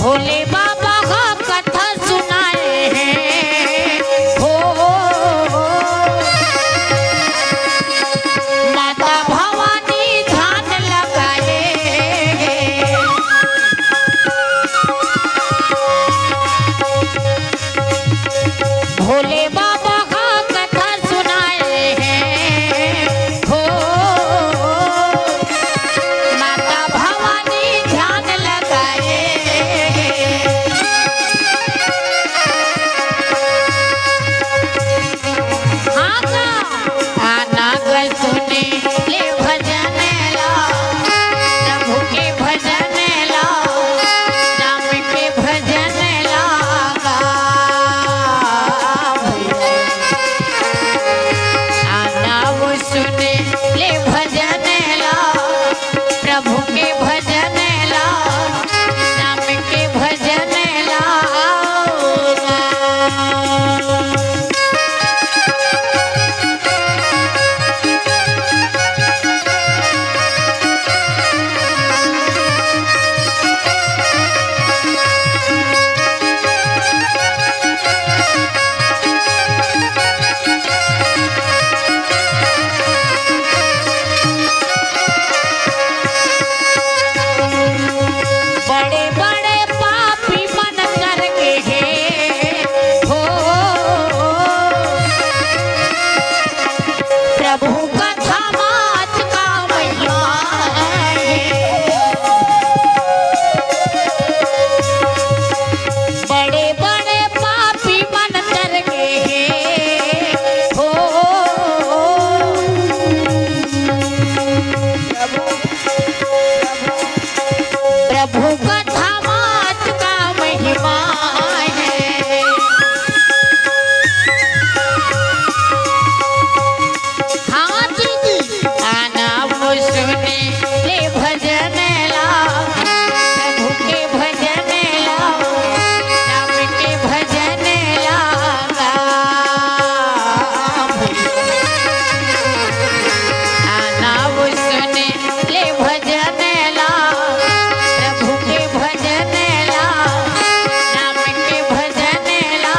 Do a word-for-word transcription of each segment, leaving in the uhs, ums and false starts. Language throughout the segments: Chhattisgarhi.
भोले बाबा ह कथा सुनाए हे हो, माता भवानी ध्यान लगाए हे। भोले बाबा ह कथा सुनाए हे हो, माता भवानी ध्यान लगाए हे। हाँ का? आना ग सुने ले भजन ला, प्रभु के भजन ला, राम के भजन ला गा। आना वो सुने ले भजन ला, प्रभु के भजन ला, राम के भजन ला गा। बड़े बड़े पापी मन करके हे हो, प्रभु कथा मात का महिमा हे। बड़े बड़े पापी मन करके हे हो, प्रभु कथा मात का महिमा हे। हाँ जी, जी। आना वो सुने ले भजन ला, प्रभु के भजन ला, राम के भजन ला गा। आना वो सुने ले भजन ला, प्रभु के भजन ला, राम के भजन ला।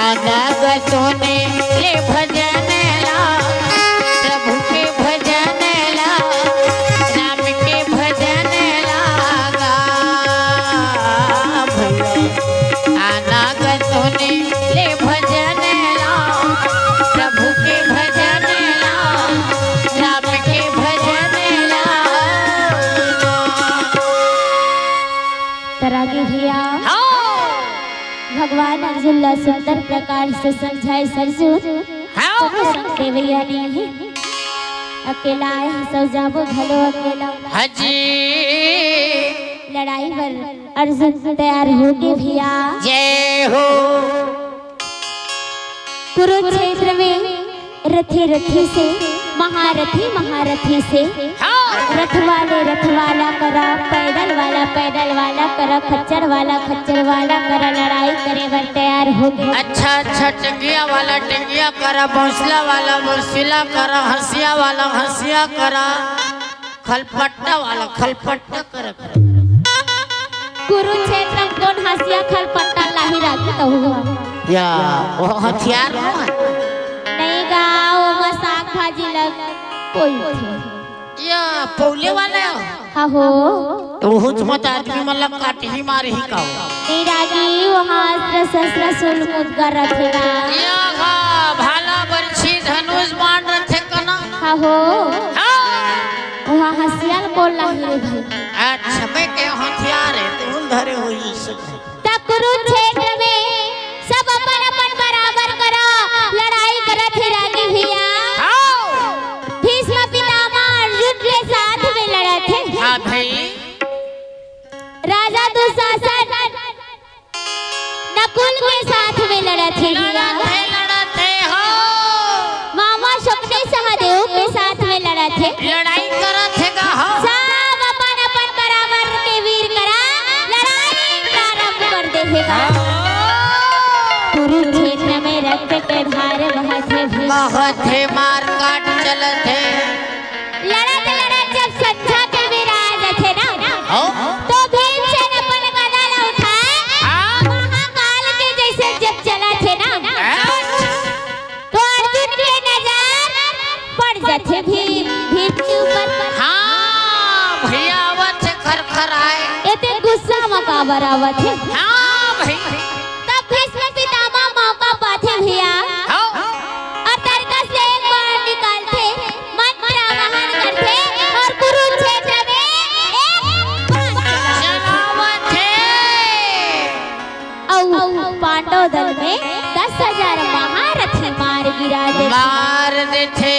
आना ग सुने ले भजन ला, प्रभु के भजन ला, राम के भजन ला गा। आना ग सुने ले भजन ला, प्रभु के भजन ला, राम के भजन ला। त रागी भैया, हाँ। भगवान अर्जुन ला सुंदर प्रकार से समझाए, अर्जुन, हाँ। कोनो संग देवैया नहीं हे, अकेला आए हस अउ जाबो घलो अकेला। हाँ जी। लड़ाई बर अर्जुन तैयार होगे भैया। जय हो। कुरुक्षेत्र में रथे रथे से, महारथी महारथी से, हाँ। रथ वाले रथ वाला करा, पैदल वाला पैदल वाला करा, खच्चर वाला खच्चर वाला करा, लड़ाई करे बर तैयार होगे। अच्छा, अच्छा, टेंगिया वाला टेंगिया करा, बौसला वाला बौसला करा, हंसिया वाला हंसिया करा, खलपट्टा वाला खलपट्टा करा, करा। कुरुक्षेत्र में कोन हंसिया खलपट्टा लाही रागी तहु? या, वो हथियार नो हे। नहीं गा, वो म साग भाजी लग कोई थे। या, पौले वाला? हाँ हो। तो उहुच मत आदमी मन ला काटही मारही का हो? ए रागी, वहाँ अस्त्र शस्त्र शूल मुद्गर रथे ना। या गा, भाला बरछी धनुष बाण रथे कना। हाँ हो। हाँ। वहाँ हंसिया ल कोन लाही रे भाई? अच्छा, मैं के हथियार हे, तुम धरे हो ये सब। त कुरुक्षेत्र में सब अपन अपन बराबर करा लड़ाई करत हे रागी भैया। हाँ। भीष्म पितामह अर्जुन के साथ में लड़त हे। हाँ भाई। राजा दुशासन नकुल के साथ में लड़त हे भैया। लड़त हे, लड़त हे हो। मामा शकुनि सहदेव के साथ में लड़त हे। लड़ाई करत हे गा हो। सब अपन अपन बराबर के वीर करा लड़ाई प्रारंभ कर दे हे गा। हाँ। कुरुक्षेत्र में रक्त के धार बहत हे भैया। बहत हे, मार काट चलत हे। लड़त लड़त जब काबर आवत हे। हाँ भई। तब भीष्म पितामह मौका पाथे भैया। हाँ। अउ तरकस ले एक बाण निकालथे, मंत्र आवाहन करथे अउ कुरुक्षेत्र में एक बाण चलावत हे। अउ पांडव दल में दस हजार महारथी मार गिरा देथे। मार देथे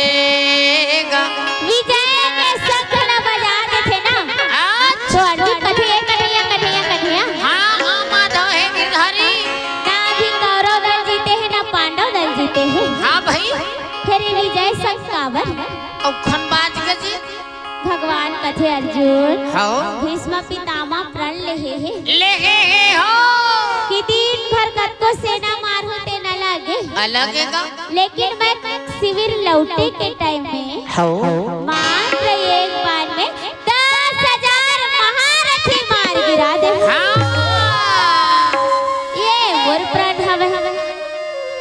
गा। विजय के शंख ल बजा देथे ना। अच्छा। तो अर्जुन कथे, "ए कन्हैया, कन्हैया, कन्हैया।" हाँ, हाँ, माधव हे गिरधारी। ना अभी कौरव दल जीते हे, ना पांडव दल जीते हे। हाँ भई। फेर ये विजय शंख काबर? अउ खन बाज के जी। भगवान कथे, "अर्जुन, हाँ। भीष्म पितामह प्रण लेहे हे।" लेहे हे हो। कि दिन भर कतको सेना मारहूं ते न लागे। अलग हे का? लेकिन मैं शिविर लौटे के टाइम में हाँ। मात्र एक बाण में दस हजार महारथी मार गिरा दे। हाँ। ये मोर प्रण हवे, हवे।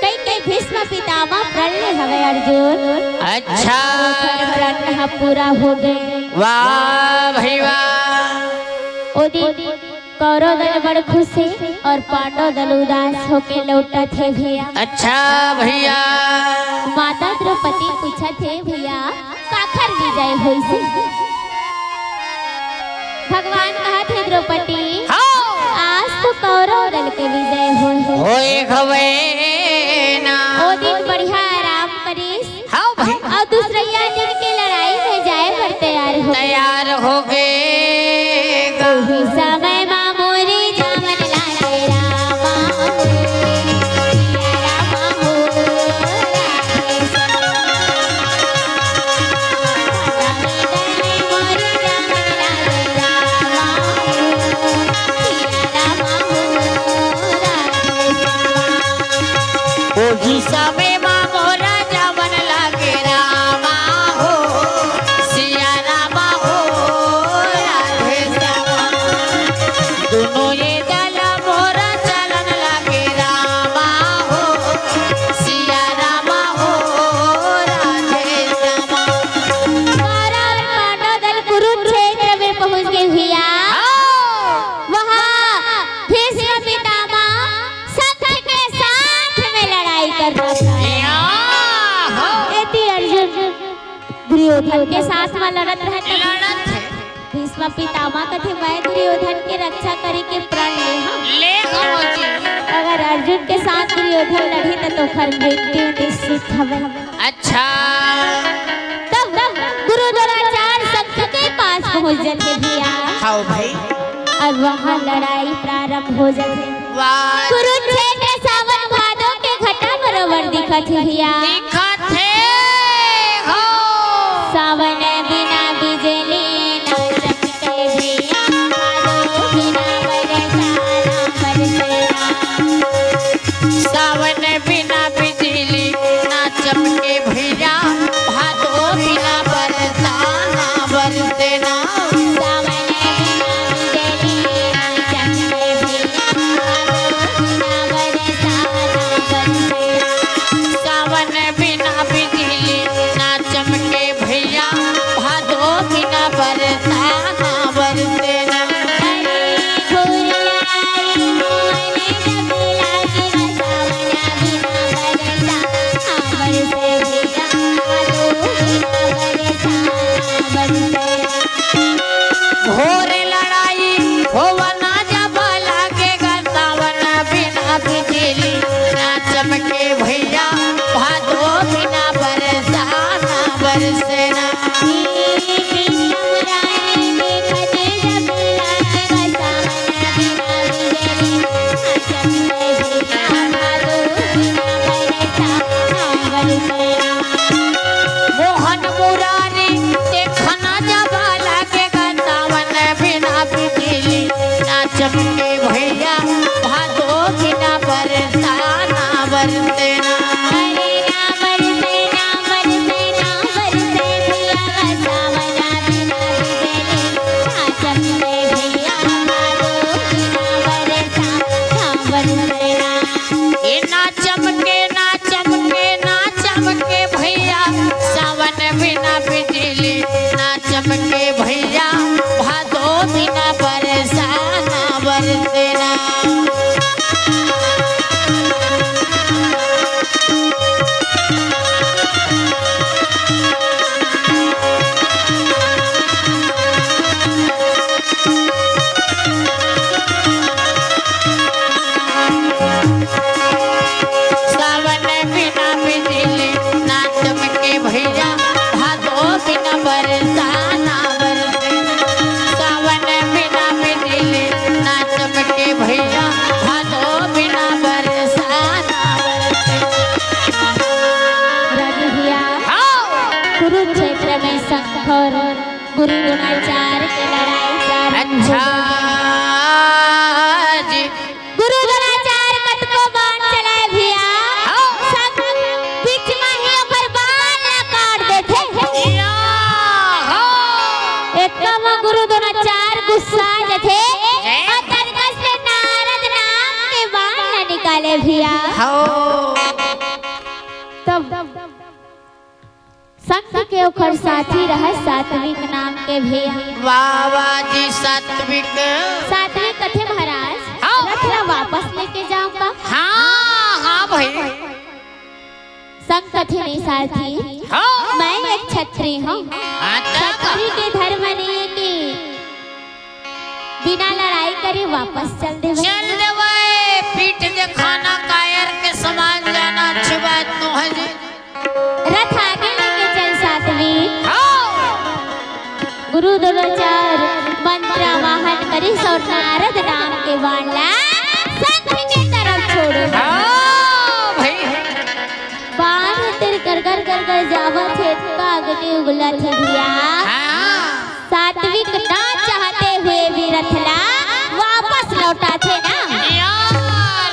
कई कई भीष्म पितामह प्रण ले हवे अर्जुन। अच्छा। ओकर प्रण ह पूरा हो गे। वाह भई वाह। ओ दिन कौरव दल बड़ खुश हे अउ पांडव दल उदास होके लौटत हे भैया। अच्छा भैया। माता द्रौपदी पूछत हे, "भैया, काखर विजय होइस?" भगवान कहत हे, "द्रौपदी, हाँ। आज तो कौरव दल के विजय होय हे।" होय हवे ना। ओ दिन बढ़िया आराम करिस। हाँ भई। अउ दूसरइया दिन के लड़ाई में जाए बर तैयार हो। तैयार हो गे। ओही समय मा मोरी जावन लागे रामा हो, सिया रामा हो, राधे श्यामा। मोरी जावन लागे रामा हो, सिया रामा हो, राधे श्यामा। ओही समय मा मोरा जावन लागे रामा हो, सिया रामा हो, राधे श्यामा। दुनो ये दल मोरा चलन लागे रामा हो, सिया रामा हो, राधे श्यामा। कौरव पांडव दल कुरुक्षेत्र में पहुंच गए भैया। हाँ। वहाँ भीष्म पितामह शंख के साथ में लड़ाई कर रहा था। या हो। एती अर्जुन दुर्योधन के साथ में लड़त रहत हे। लड़त हे। भीष्म पितामह कथे, "मैं दुर्योधन के रक्षा करे के प्रण ले हंव।" ले हंव जी। अगर अर्जुन के साथ दुर्योधन लड़ही त ओकर मृत्यु निश्चित हवे। अच्छा। तब गुरु द्रोणाचार्य शंख के पास पहुंच जाथे भैया। हाँ भई। अउ वहाँ लड़ाई प्रारंभ हो जाथे। वाह। कुरुक्षेत्र सावन भादो के घटा बरोबर दिखत हे भैया। दिखत हे हो। सावन बिना बिजली ना चमके भैया, भादो बिना बरसा ना बरसे। सावन बिना बिजली ना चमके भैया, भादो बिना बरसा ना बरसे ना। सावन बिना बिजली ना चमके भैया, भादो बिना बरसा ना बरसे ना। सावन बिना बिजली ना चमके भैया, भादो बिना बरसा ना बरसे ना। गुरु द्रोणाचार्य के लड़ाई प्रारंभ हो गई। अच्छा जी। गुरु द्रोणाचार्य कतको बाण चलाए भैया, हाँ। सब बीच में ही ओकर बाण ला काट देथे। या, हाँ। एतका म गुरु द्रोणाचार्य गुस्सा जथे, जय। अउ तनकस ले नारद नाम के बाण ला निकाले भैया। हाँ। तब संग के ओखर साथी रहय सात्विक नाम के भैया। वाह, वाह जी, सात्विक। सात्विक कथे महाराज, हाँ। रथ ला वापस लेके जाऊं का? हाँ, हाँ भाई। संग कथे नहीं सारथी, हाँ। मैं एक छत्री हूँ। हाँ, तब? छत्री के धर्म नहीं है कि बिना लड़ाई करे वापस चल देवे। चल देवे, पीठ देखाना कायर के समान जाना अच्छी बात नोहे जी। रथ आगे लेके चल सात्विक। हाँ। गुरु द्रोणाचार्य मंत्र वाहन करिस अउ नारद नाम के बाण ला संग के तरफ छोड़े। हाँ भाई। बाण तेर गरगर गरगर जावत हे, अतका अग्नि उगलत हे भैया। हाँ। सात्विक ना चाहते हुए भी रथ ला वापस लौटाथे ना। या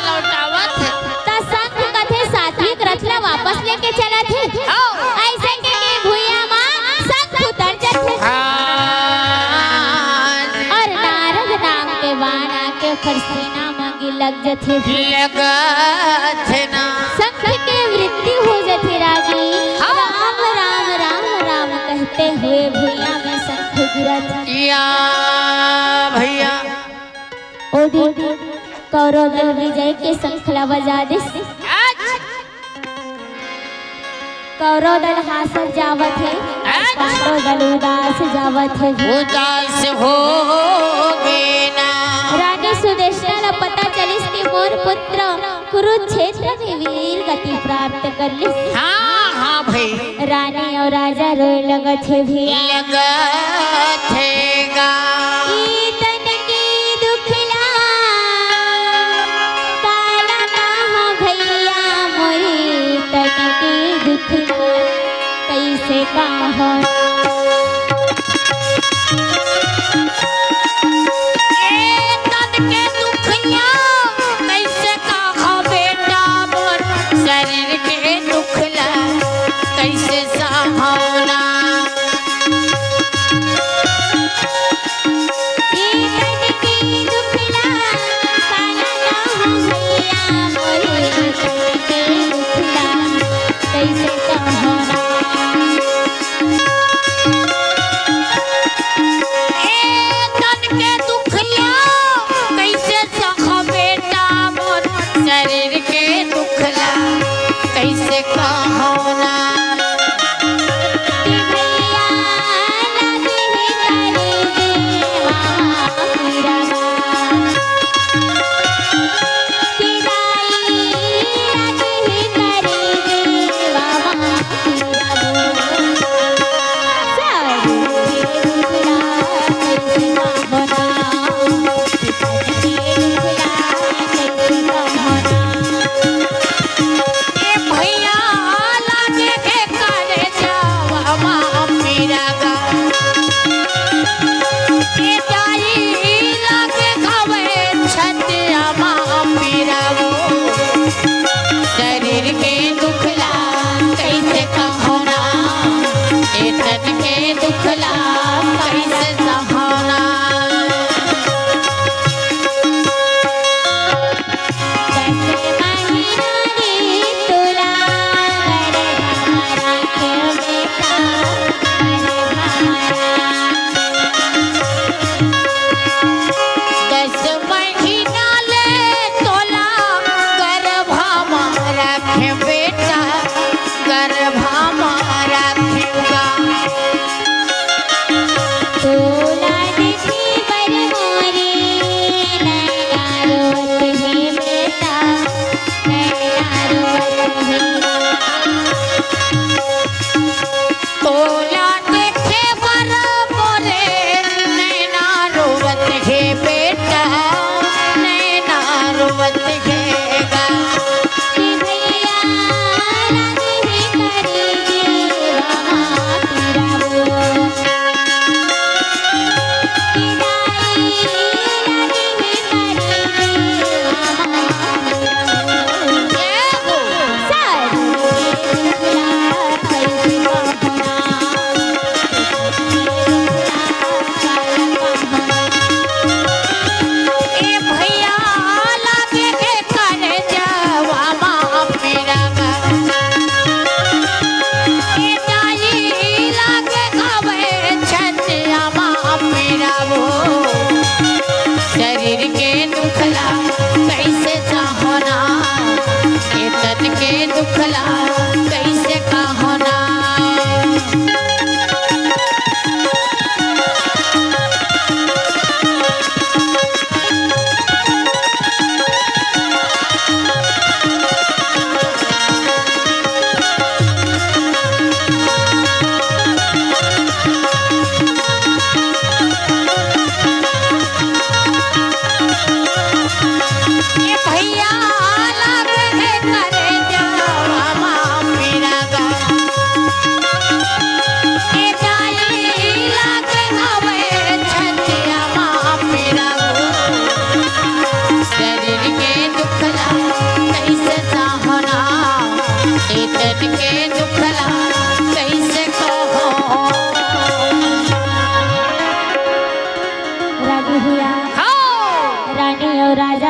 लौटावत हे। त संग कथे सात्विक रथ ला वापस लेके चलत हे। हाँ। अइसे के, के भुइयां म संग उतर जथे। हाँ। अउ नारद नाम के बाण आके ओकर सीना म लग जथे। लगथे ना। संग के मृत्यु हो जथे रागी। हाँ। राम, राम, राम, राम कहते हुए भुइयां में संग गिरत। या भैया। ओ दिन कौरव दल विजय के शंख ला बजा दिस। आज। कौरव दल हासत जावत हे, आज। पांडव दल उदास जावत हे। उदास हो गे ना। रानी सुदेष्णा ला पता चलिस कि मोर पुत्र कुरुक्षेत्र में वीर गति प्राप्त कर लिस। हाँ, हाँ भाई। रानी अउ राजा रोए लगत हे भी। लगत हे गा। ई तन के दुख ला काला कहो भैया मोरी, तन के दुख ला कइसे कहो। ए तन के दुख ला कइसे कहो बेटा मोर, शरीर के दुख ला कइसे सहाना। ए तन के दुख ला सहाना हो भैया मोरे, तन के दुख ला कइसे सहाना। ए तन के दुख ला कइसे सहा बेटा मोर, शरीर के दुख ला कइसे कहो ना। कि भैया लगे हे करे देवा पीरा। कि दाई लगे हे करे देवा पीरा। ए भैया लागे के करे जावा माँ पीरा गा। ए दाई लागे खावे छतिया माँ पीरा वो। शरीर के दुख ला कइसे कहो ना, ए तन के दुख ला कइसे सहाना। दस महीना रे तोला गर्भ हमारा के बेटा, गर्भ हमारा। दस महीना ले तोला गर्भा म राखे बेटा, गर्भा म राखे गा। तोला देखे बर मोरे नैना रोवत हे बेटा, नैना रोवत हे। तोला देखे बर मोरे नैना रोवत हे बेटा, नैना रोवत हे गा। कि भैया लागे हे करे देवा माँ पीरा वो।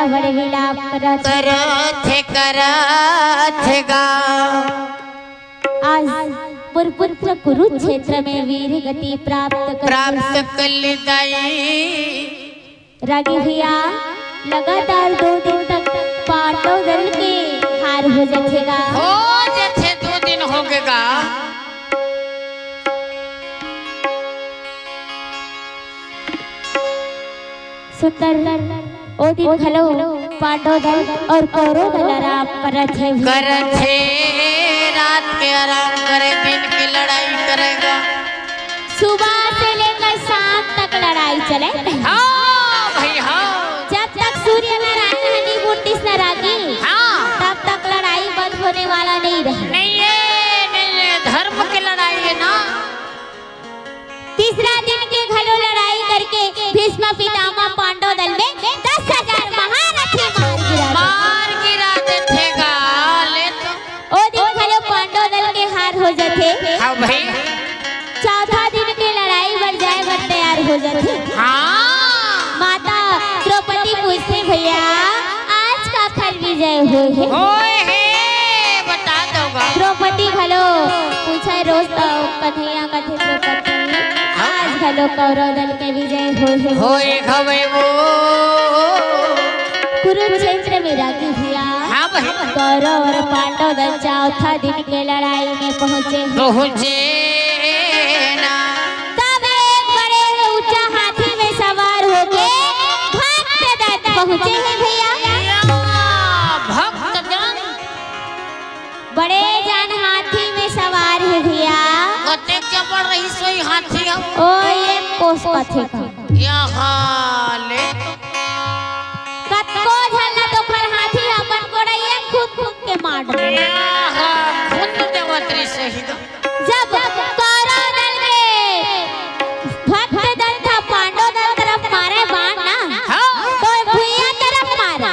बड़े विलाप करत हे। करत हे, करत हे गा। आज मोर पुत्र कुरुक्षेत्र में वीर गति प्राप्त कर प्राप्त कर ले दाई। रागी भैया, लगातार दो दिन तक पांडव दल के हार हो जाथे गा। हो जाथे, दो दिन हो गे गा। सुंदर, ओ दिन घलो पांडव दल और कौरव दल आराम करत हे। करत हे, रात के आराम करे, दिन के लड़ाई करेगा। सुबह से लेकर शाम तक लड़ाई चले। हाँ भाई, हाँ। जब तक सूर्य नारायण ह नी उठिस न रागी, हाँ। तब तक लड़ाई बंद होने वाला नहीं रहे। नहीं है, नहीं है, धर्म के लड़ाई है ना। तीसरा दिन के घलो लड़ाई करके भीष्म पितामह पांडव दल में दस हजार महारथी मार गिरा देथे। मार गिरा देथे गा, ले तो। ओ दिन घलो पांडव दल के हार हो जाथे। हाँ भाई। चौथा दिन के लड़ाई बर जाए बर तैयार हो जाथे। हाँ। माता द्रौपदी पूछथे, "भैया, आज काखर विजय होय हे?" होय हे, बता दो गा। द्रौपदी घलो पूछे, रोज तो कन्हैया कथे द्रौपदी, हाँ। आज घलो कौरव दल के विजय होय हे। होय हवे वो। कुरुक्षेत्र में रागी भैया, हाँ भाई। कौरव और पांडव दल चौथा दिन के लड़ाई में पहुंचे हैं। पहुंचे ना। तब एक बड़े ऊंचा हाथी में सवार होके भक्त दंत पहुंचे हैं भैया। या, भक्त दंत। बड़े जान हाथी में सवार हे भैया। कतेक जबर रहिस होही हाथी ह? ओ, एक कोस कथे का। यहाँ ले। कतको झन ला तो ओखर हाथी ह अपन गोड़ैया खूंद खूंद के मार डरे। यहाँ खूंद देवत रहिस होही गा। जब कौरव दल के भक्त दंत ह पांडव दल तरफ मारे बाण ना, हाँ। तो भुइयां तरफ मारे।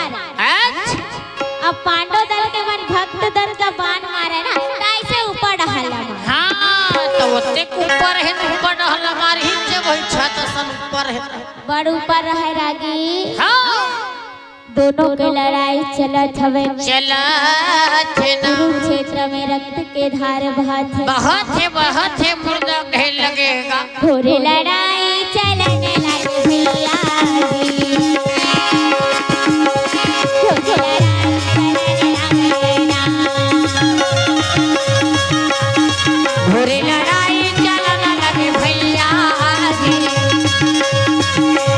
अच्छा। अब पांडव दल के मन भक्त दल का बाण मारे ना, त ऐसे ऊपर डहर ला मारे। हाँ, तो ओतेक ऊपर हे, तो ऊपर डहर ला मारही, जे वही छत असन ऊपर हे। बड़ ऊपर रहे रागी। हाँ। दोनों के लड़ाई चलत हवे। चलत हे ना। कुरुक्षेत्र में रक्त के धार बहत हे। बहत हे, बहत हे, मुर्दा ढेर लगेगा। घोर लड़ाई चलन लगे भैया जी। घोर लड़ाई चलन लगे ना। घोर लड़ाई चलन लगे भैया जी।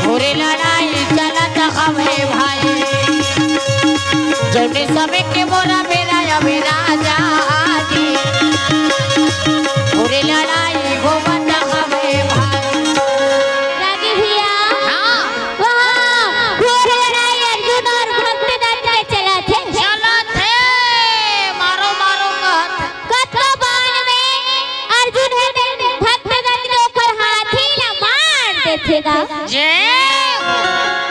घोर लड़ाई चलत हवे भाई। जौने समय के मोरा बेरा अबे राजा जी। घोर लड़ाई होवत हवे भाई। रागी भैया, हाँ। वहाँ घोर लड़ाई अर्जुन और भक्त दंत के चलत हे। चलत हे, मारो, मारो कहत। कतको बाण में अर्जुन हे ते भक्त दंत के ओखर हाथी ला मार देथे गा। जे।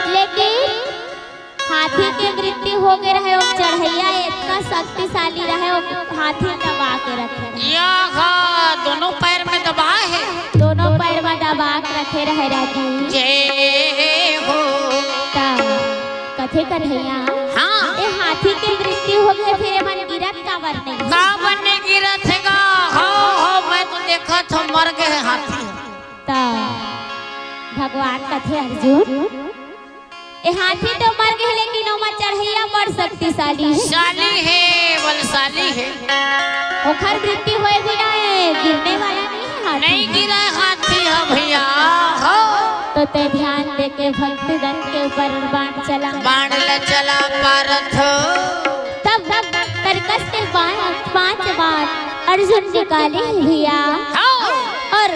लेकिन हाथी के मृत्यु हो गे रहे, ओ चढ़ैया इतना शक्तिशाली रहे, ओ हाथी दबा के रखे रहे। या हा, दोनों पैर में दबाए हे। दोनों पैर में दबा के रखे रहे रागी। जय हो। त कथे कन्हैया, हाँ। ए हाथी के मृत्यु हो गे, फिर एमन गिरत काबर नहीं? काबर नहीं गिरत हे गा? हो, हो, मैं तो देखत हूँ, मर गे हे हाथी। त भगवान कथे, अर्जुन, ए हाथी तो मर गे, लेकिन ओमा चढ़ैया बड़ शक्तिशाली हे। शाली हे, बलशाली हे। ओखर मृत्यु होए बिना ए गिरने वाला नहीं हे हाथी। नहीं गिरे हाथी ह भैया, हो। तो ते ध्यान देके भक्त दंत के ऊपर बाण चला। बाण ल चला पारथ। तब, तब तरकस के बाण, पांच बाण अर्जुन निकाले भैया। हाँ। और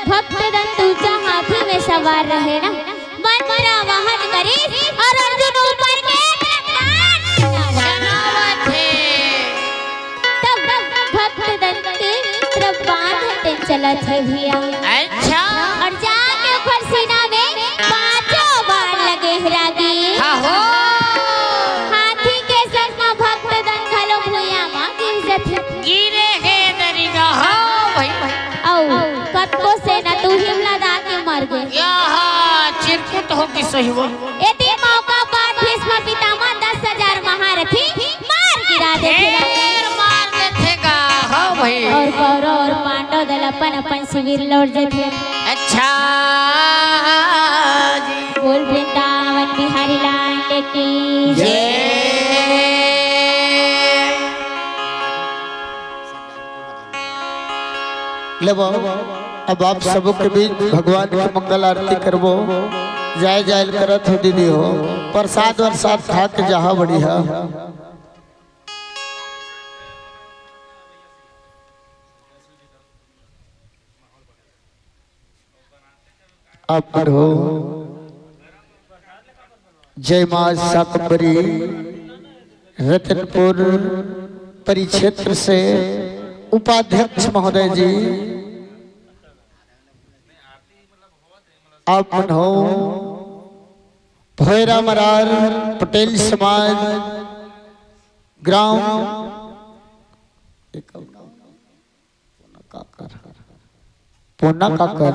भक्त दंत ऊंचा हाथी में सवार रहे ना, मंत्र वाहन करिस और अर्जुन ऊपर के तरफ बाण चलावत। चलावत हे। तब भक्त दंत के तरफ बाण हे ते चलत हे भैया। अच्छा। और जाके ओखर सीना में पांचों बाण लगे हे रागी। हाँ हो। हाथी के संग म भक्त दंत घलो भुइयां म गिर जथे। गिरे हे दरिगा, हाँ भाई। अउ कतको सेना तुहिम ला दाके मर गे। या हा, चिरकुट हो गिस होही वो। एती मौका पात भीष्म पितामह शिविर लौट जाथे। अच्छा जी। बोल वृंदावन बिहारी लाल की जय। लेबो, अब आप सबो के बीच भगवान के मंगल आरती करबो। जाय जाय ल करत हो दीदी हो, प्रसाद वरसाद खा के जाहा बढ़िया। आप हो जय माँ शाकंभरी, रतनपुर परिक्षेत्र से उपाध्यक्ष महोदय जी, आप मन हो भोयरा मरार पटेल समाज ग्राम पोना काकर